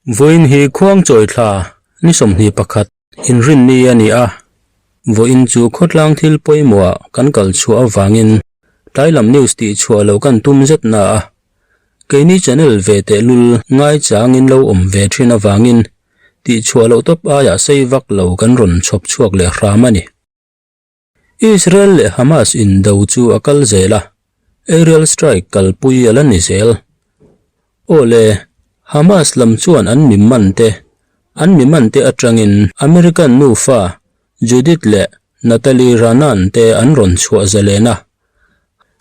Vawiin hi Khuangchawi thla ni 21 inrinni a ni a, vawiin chu khawtlang thil pawimawhah kan kal chhuah avangin tlailam news tih chhuah loh kan tum zet na a, keini channel ve tehlul ngaichangin lo awm ve thin avangin tih chhuah loh tawp aia sei vak lo kan rawn chhawp chhuak leh hram a ni. Israel leh Hamas indo chu a kal zel a, aerial strike kalpui a la ni zel. Aw le, Hamas lam chuan an mi man te, an mi man te atangin American nufa Judith leh Natalie Raanan te an rawn chhuah zalen a.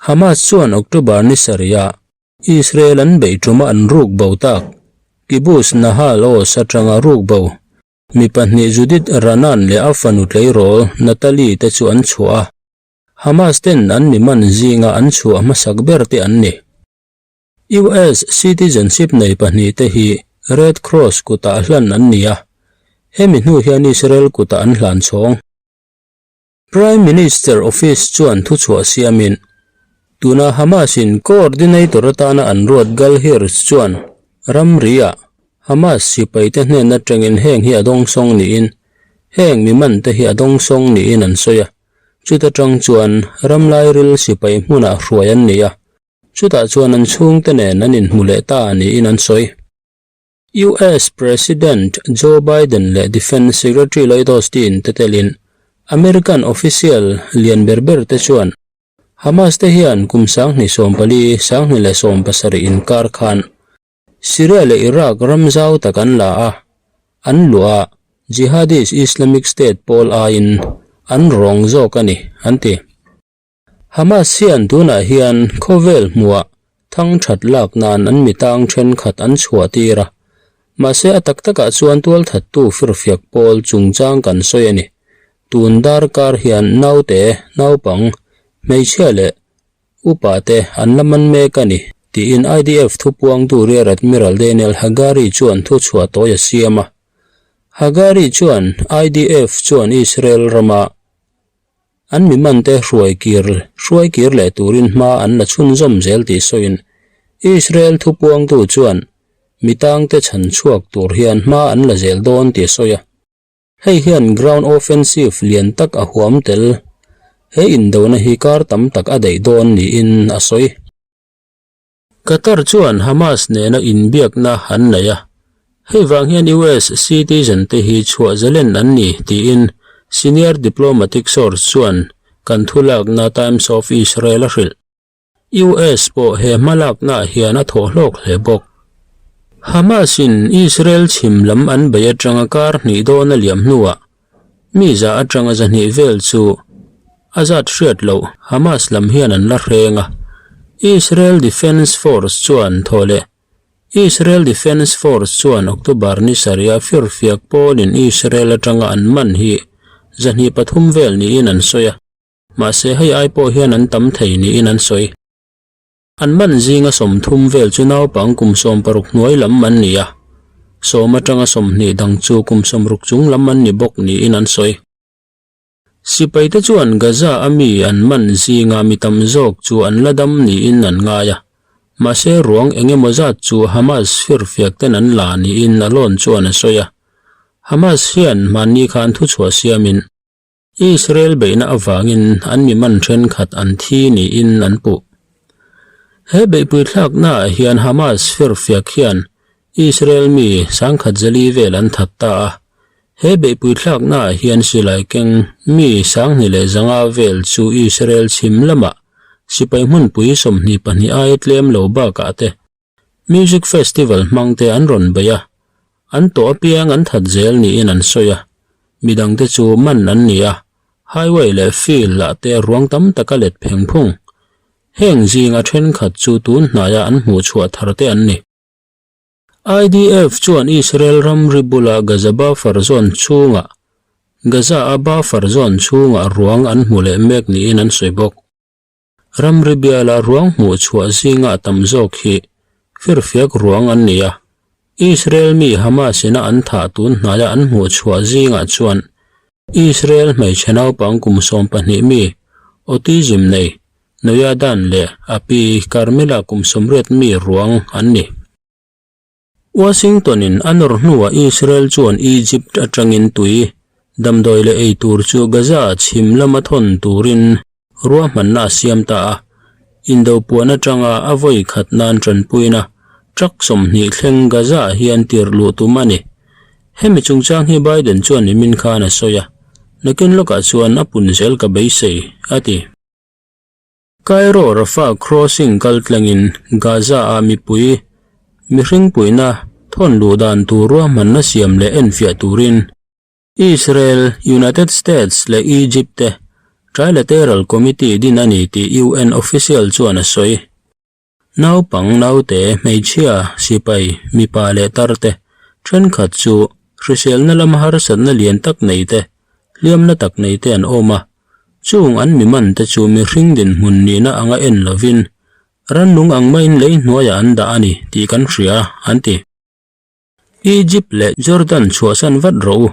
Hamas chuan October ni sarihah Israel an beih tuma an ruk bo tak, Kibbutz Nahal Oz atanga ruk bo Mi pahnih Judith Raanan leh a fanu tleirawl Natalie te chu an chhuah a, Hamas ten an mi man zinga an chhuah hmasak ber te an ni. US citizenship nei pahnih te hi Red Cross kutah hlan an ni a, hemi hnu hian Israel kutah an hlan chhawng. Prime Minister Office chuan thuchhuah siamin, tuna Hamas-in coordinator atana an ruat Gal Hirsch chuan ramri-ah Hamas sipaite hnen atangin heng hi a dawngsawng niin heng mi mante hi a dawngsawng niin an sawi a, chuta tang chuan ramlairil sipai hmunah hruai an ni a, chutah chuan an chhungte nen an inhmu leh ta niin an sawi. US President Joe Biden leh Defence Secretary Lloyd Austin te telin American official lian ber ber te chuan Hamas te hian kum 2014, 2017 inkar khan Syria leh Iraq ram zau tak an la a, an luah a, jihadist Islamic State pawl aiin an rawng zawk a ni, an ti. Hamas hian tunah hian khawvel hmuah thang that lak nan an mitang thenkhat an chhuah tir a, mahse a tak takah chuan tualthattu firfiak pawl chungchang kan sawi a ni. Tun darkar hian naute, naupang, hmeichhia leh upa te an la man mek a ni, tiin IDF thupuangtu Rear Admiral Daniel Hagari chuan thuchhuah tawi a siam a. Hagari chuan IDF chuan Israel rama An mi mante hruai kir hruai kir leh turin hma an la chhunzawm zel tih sawiin Israel thupuangtu chuan mi tangte chhan chhuak tur hian hma an la zel dawn tih a sawi a. Hei hian ground offensive lian tak a huam tel. He indona hi kar tam tak a daih dawn niin a sawi. Qatar chuan Hamas nena inbiakna an nei a, hei vang hian US citizen te hi chhuah zalen an ni tiin senior diplomatic source chuan kan thulakna Times of Israel a hrilh. US pawh he hmalaknaah hian a thawh hlawk hle bawk. Hamas-in Israel chhim lam an bei atanga kar hnih dawn a liam hnuah Mi za atanga zahnih vel chu a zat hriat loh Hamas lam hian an la hreng a, Israel Defense Force chuan thaw leh Israel Defense Force chuan October ni sarih a firfiak pawlin Israel atanga an man hi 23 vel niin an sawi a, mahse hei ai pawh hian an tam thei niin an sawi. An man zinga 30 vel chu naupang kum 60 hnuai lam an ni a, 10 atanga 20 dang chu kum 60 chung lam an ni bawk niin an sawi. Sipaite chuan Gaza a mi an man zinga mi tam zawk chu an la dam niin an ngai a, mahse ruang eng emaw zat chu Hamas firfiak ten an la niin Alon chuan a sawi a. Hamas hian hmanni khan thuchhuah siamin Israel beihna avangin an mi man thenkhat an thi niin an puh. He beihpui thlaknaah hian Hamas firfiak hian Israel mi sangkhat zali vel an that ta a. He beihpui thlaknaah hian silai keng mi 2500 vel chu Israel chhim lamah sipai hmunpui 22 aia tlem lo bakah te Music Festival hmang te an rawn bei a, an tawh apiang an that zel niin an sawi a, midangte chu man an ni a, highway leh field ah te ruang tam tak a let pheng phung. Heng zinga thenkhat chu tun hnaia an hmuh chhuah thar te an ni. IDF chuan Israel ramri bula Gaza buffer zone chhungah Gaza a buffer zone chhungah ruang an hmu leh mek niin an sawi bawk. Ramri biala ruang hmuh chhuah zinga tam zawk hi firfiak ruang an ni a, Israel mi Hamas ina an thah tun hnaia an hmuh chhuah zingah chuan Israel hmeichhe naupang kum 12 mi autism nei Noya Dan leh a pi Carmela kum 80 mi ruang an ni. Washington-in a nawr hnuah Israel chuan Egypt atangin tui, damdawi leh ei tur chu Gaza chhim lama thawn turin ruahmanna a siam ta a. Indo puan atanga a vawi khat nan tanpuina truck 20 thleng Gaza-ah hian tirh luh tum a ni. Hemi chungchang hi Biden chuan nimin khan a sawi a, nakin lawkah chuan a pun zel ka beisei, a ti. Cairo Rafah crossing kal tlangin Gaza-ah mipui mihring puihna thawn luh dan tur ruahmanna siam leh enfiah turin Israel, United States leh Egypt te Trilateral Committee din a ni tih UN official chuan a sawi. Naupang, naute, hmeichhia, sipai, mipa leh tar te thenkhat chu hriselna lama harsatna lian tak nei te, hliamna tak nei te an awm a. Chung an mi man te chu mihring dinhmun nihna anga en lovin rannung ang maiin lei hnuaiah an dah a ni tih kan hria, an ti. Egypt leh Jordan chhuahsan vat rawh u.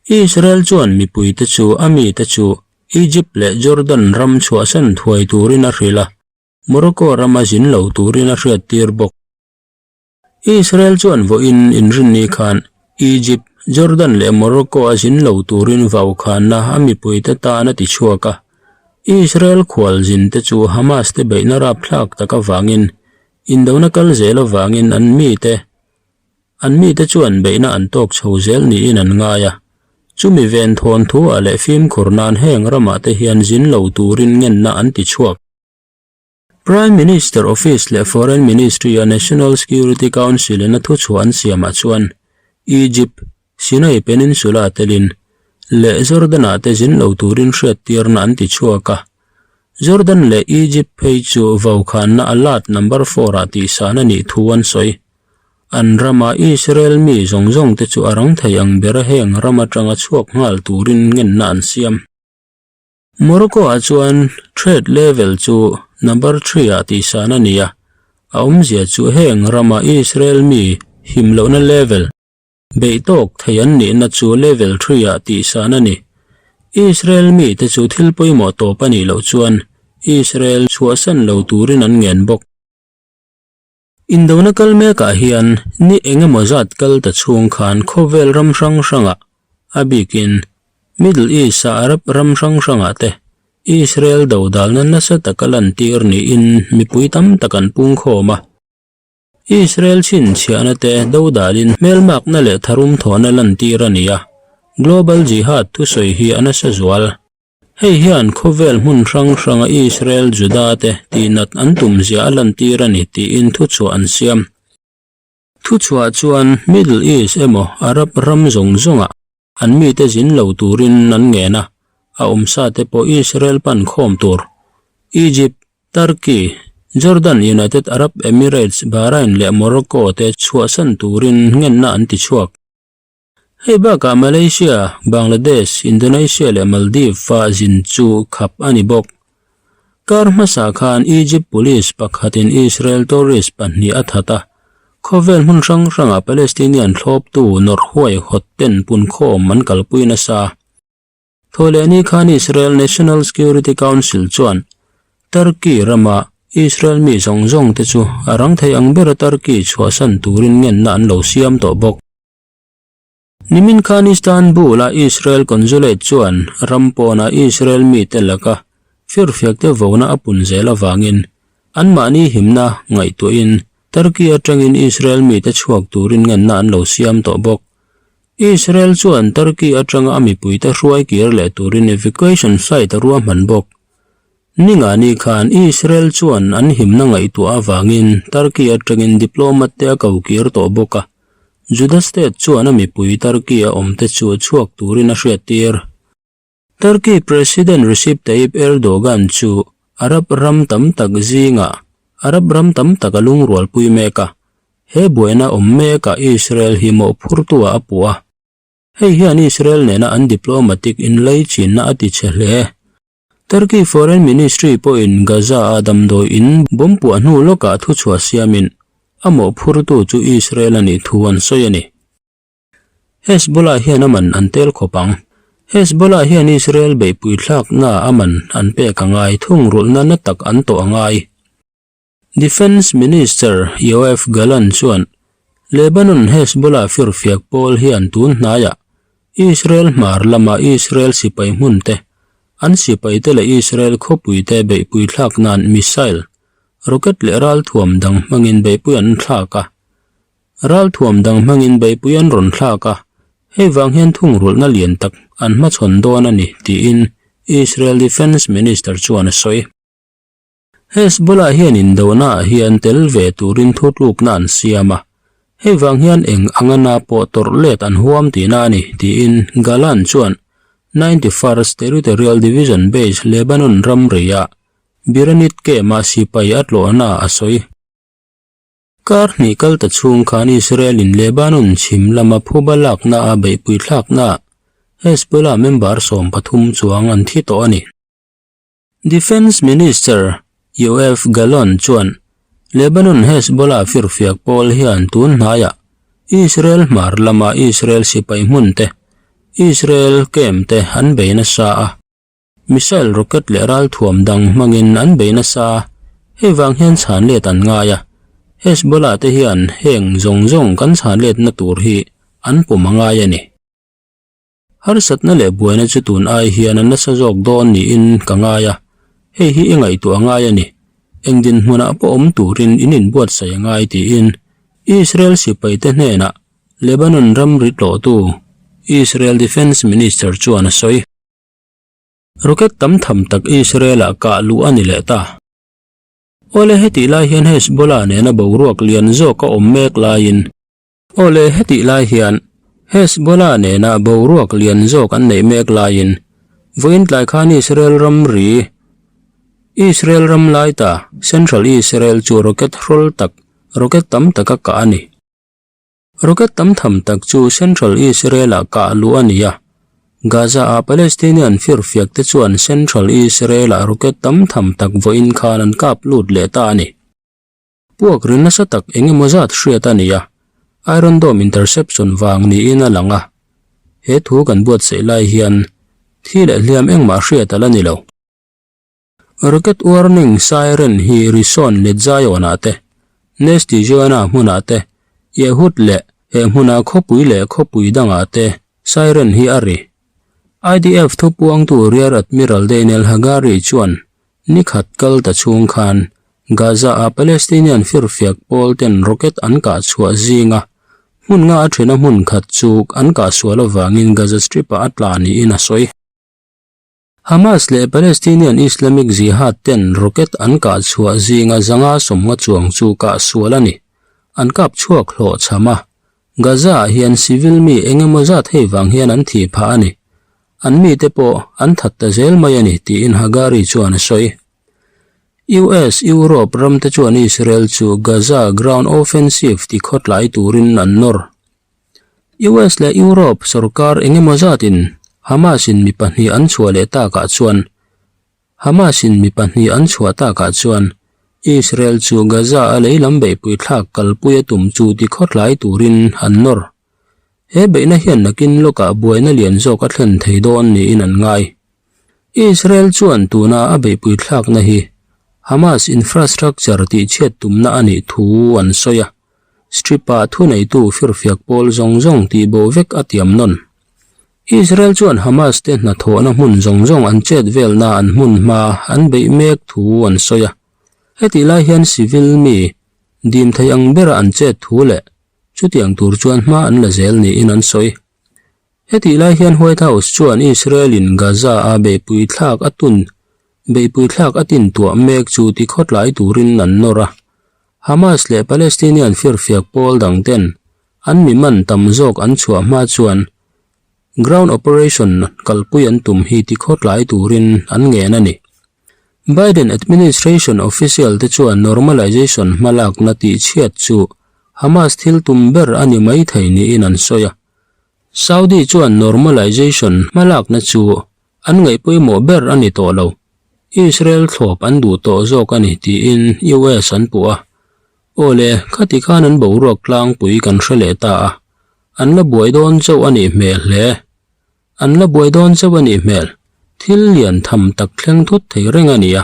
Israel chuan mipuite chu a mite chu Egypt leh Jordan ram chhuahsan thuai turin a hrilh a. Morocco rama zin lo turin a hriattir bawk. Israel chuan vawiin inrinni khan Egypt, Jordan leh Morocco a zin lo turin vaukhanna a mipuite tan a ti chhuak a. Israel khualzin te chu Hamas te beihna rapthlak tak avangin indona kal zel avangin an mite an mite chuan beihna an tawk chho zel niin an ngai a. Chumi ven thawn thuah leh fimkhur nan heng ramah te hian zin lo turin ngenna an ti chhuak. Prime Minister Office leh Foreign Ministry-a National Security Council-in a thuchhuah an siamah chuan Egypt, Sinai Peninsula telin, leh Jordan-ah te zin lo turin hriattirna an ti chhuak a. Jordan leh Egypt phei chu vaukhanna alert number four-ah tihsan a nih thu an sawi. An rama Israel mi zawng zawng te chu a rang thei ang bera heng ram atanga chhuak nghal turin ngenna an siam. Morocco-ah chuan threat level chu number three-ah tihsan a ni a, a awmzia chu heng rama Israel mi him lohna level, beih tawk thei an nihna chu level three-ah tihsan a ni. Israel mite chu thil pawimawh tawp a nih loh chuan Israel chhuahsan lo turin an ngen bawk. Indona kal mekah hian ni eng emaw zat kal ta chhung khan khawvel ram hrang hrangah, a bikin Middle East-a Arab ram hrang hrangah te Israel dodalna nasa taka lantir niin mipui tam tak an pungkhawm a. Israel chhinchhiahna te dodalin hmelmakna leh tharum thawhna lantir a ni a, Global Jihad thusawi hi a nasa zual. Hei hian khawvel hmun hrang hranga Israel Juda te tihnat an tumzia a lantir a ni tiin thuchhuah an siam. Thuchhuah chuan Middle East emaw Arab ram zawng zawngah an mite zin lo turin an ngen a, a awmsa te pawh Israel pan khawm tur. Egypt, Turkey, Jordan, United Arab Emirates, Bahrain leh Morocco te chhuahsan turin ngenna an ti chhuak. Hei bakah Malaysia, Bangladesh, Indonesia leh Maldives-a zin chu khap a ni bawk. Kar hmasa khan Egypt police pakhatin Israel tourist pahnih a that a, khawvel hmun hrang hrangah Palestinian thlawptu nawrh huaihawt ten punkhawm an kalpui nasa. Thawhlehni khan Israel National Security Council chuan Turkey rama Israel mi zawng zawng te chu a rang thei ang bera Turkey chhuahsan turin ngenna an lo siam tawh bawk. Nimin khan Istanbul-a Israel Consulate chuan ram pawnah Israel mite laka firfiakte vona a pun zel avangin anmahni himna ngaihtuahin Turkey atangin Israel mite chhuak turin ngenna an lo siam tawh bawk. Israel chuan Turkey atanga a mipuite hruai kir leh turin evacuation flight a ruahman bawk. Ningani khan Israel chuan an himna ngaihtuah avangin Turkey atangin diplomat te a ko kir tawh bawk a, Juda state chuan a mipui Turkey a awmte chu chhuak turin a hriattir. Turkey President Recep Tayyip Erdogan chu Arab ram tam tak zingah Arab ram tam tak a lungrualpui mek a, he buaina awm mekah Israel hi mawhphurtuah a puh a. Hei hian Israel nena an diplomatic inlaichinna a tichhe hle. Turkey Foreign Ministry pawhin Gaza-a damdawi in bomb puah hnu lawkah thuchhuah siamin a mawhphurtu chu Israel a nih thu an sawi a ni. Hezbollah hian a man an tel khawp ang. Hezbollah hian Israel beihpui thlaknaa a man an pek a ngai thungrulhna na tak an tawh a ngai. Defence Minister Yoav Gallant chuan. Lebanon Hezbollah firfiak pawl hian tun hnaiah Israel hmar lama Israel sipai hmunte, an sipaite leh Israel khawpuite beihpui thlak nan missile, rocket leh ralthuam dang hmangin beihpui an thlak a. Ralthuam dang hmangin beihpui an rawn thlak a, hei vang hian thungrulhna lian tak an hmachhawn dawn a ni, tiin Israel Defence Minister chuan a sawi. Hezbollah hian indonaah hian tel ve turin thutlukna an siam a, hei vang hian eng anga na pawh tawrh let an huam tihna a ni, tiin Gallant chuan 91st Territorial Division Base Lebanon ramriah Biranit Camp-a sipai a tlawhna a sawi. Kar hnih kal ta chhung khan Israel-in Lebanon chhim lama phuba lakna a beihpui thlaknaah Hezbollah member 13 chuang an thi tawh a ni. Defence Minister Yoav Gallant chuan Lebanon Hezbollah firfiak pawl hian tun hnaiah Israel hmar lama Israel sipai hmun te, Israel camp te an bei nasa a, missile rocket leh ralthuam dang hmangin an bei nasa a, hei vang hian chhan let an ngai a, Hezbollah te hian heng zawng zawng kan chhan letna tur hi an pawm a ngai a ni. Harsatna leh buaina chu tun ai hian a nasa zawk dawn niin ka ngai a, hei hi i ngaihtuah a ngai a ni. Eng dinhmunah pawh awm turin in inbuatsaih a ngai tiin Israel sipaite hnenah Lebanon ramri tlawhtu Israel Defence Minister chuan a sawi. Rocket tam tham tak Israel-ah kah luh a ni leh ta. Awle hetih lai hian Hezbollah nena boruak lian zawk a awm mek laiin Awle hetih lai hian Hezbollah nena boruak lian zawk an neih mek laiin vawiin tlai khan Israel ramri Israel ram laita Central Israel chu rocket hrawl tak rocket tam taka kah a ni. Rocket tam tham tak chu Central Israel-ah kah luh a ni a, Gaza-ah Palestinian firfiak te chuan Central Israel-ah rocket tam tham tak vawiin khan an kap lut leh ta a ni. Puak ri nasa tak eng emaw zat hriat a ni a, Iron Dome interception vang niin a lang a. He thu kan buatsaih lai hian thi leh hliam engmah hriat a la ni lo. Rocket warning siren hi Rishon LeZion-ah te, Nes Tziona hmunah te, Yehud leh he hmuna khawpui leh khawpui dangah te siren hi a ri. IDF thupuangtu Rear Admiral Daniel Hagari chuan Ni khat kal ta chhung khan Gaza-a Palestinian firfiak pawl ten rocket an kah chhuah zinga hmun nga a thena hmun khat chu an kah sual avangin Gaza Strip-ah a tla niin a sawi. Hamas leh Palestinian Islamic Jihad ten rocket an kah chhuah zinga zanga sawmnga chuang chu kah sual a ni. An kap chhuak hlawh chham a, Gaza-ah hian civil mi eng emaw zat hei vang hian an thih phah a ni. An mite pawh an that ta zel mai a ni, tiin Hagari chuan a sawi. US, Europe ramte chuan Israel chu Gaza ground offensive ti khawtlai turin an nawr. US leh Europe sorkar eng emaw zatin Hamas-in mi pahnih an chhuah leh takah chuan Hamas-in mi pahnih an chhuah takah chuan Israel chu Gaza-a leilam beihpui thlak kalpui a tum chu ti khawtlai turin an nawr. He beihna hian nakin lawkah buaina lian zawk a thlen thei dawn niin an ngai. Israel chuan tuna a beihpui thlakna hi Hamas infrastructure tihchhiat tumna a nih thu an sawi a, Strip-ah thuneitu firfiak pawl zawng zawng tihbo vek a tiam nawn. Israel chuan Hamas te hnathawhna hmun zawng zawng an chet velna an hmun hma an beih mek thu an sawi a. Hetih lai hian civil mi dim thei ang bera an chet thu leh chutiang tur chuan hma an la zel niin an sawi. Hetih lai hian White House chuan Israel in Gaza a beihpui thlak a tun beihpui thlak a tin tuah mek chu ti khawtlai turin an nawr a. Hamas leh Palestinian firfiak pawl dang ten An mi man tam zawk an chhuah hma chuan ground operation kalpui an tum hi tikhawtlai turin an ngen a ni. Biden administration official te chuan normalization hmalakna tihchhiat chu Hamas thil tum ber a ni mai thei niin an sawi a. Saudi chuan normalization hmalakna chu an ngaih pawimawh ber a ni tawh lo, Israel thlawp an duh tawh zawk a ni tiin US an puh a. Aw le, khati khan an boruak tlangpui kan hre leh ta a, an la buai dawn chauh a nih hmel hle. An la buai dawn chauh a nih hmel, thil lian tham tak thleng thut thei reng a ni a,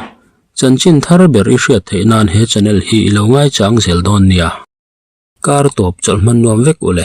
chanchin thar ber i hriat theih nan he channel hi i lo ngaichang zel dawn nia. Kar tawp chawlh hman nuam vek u le.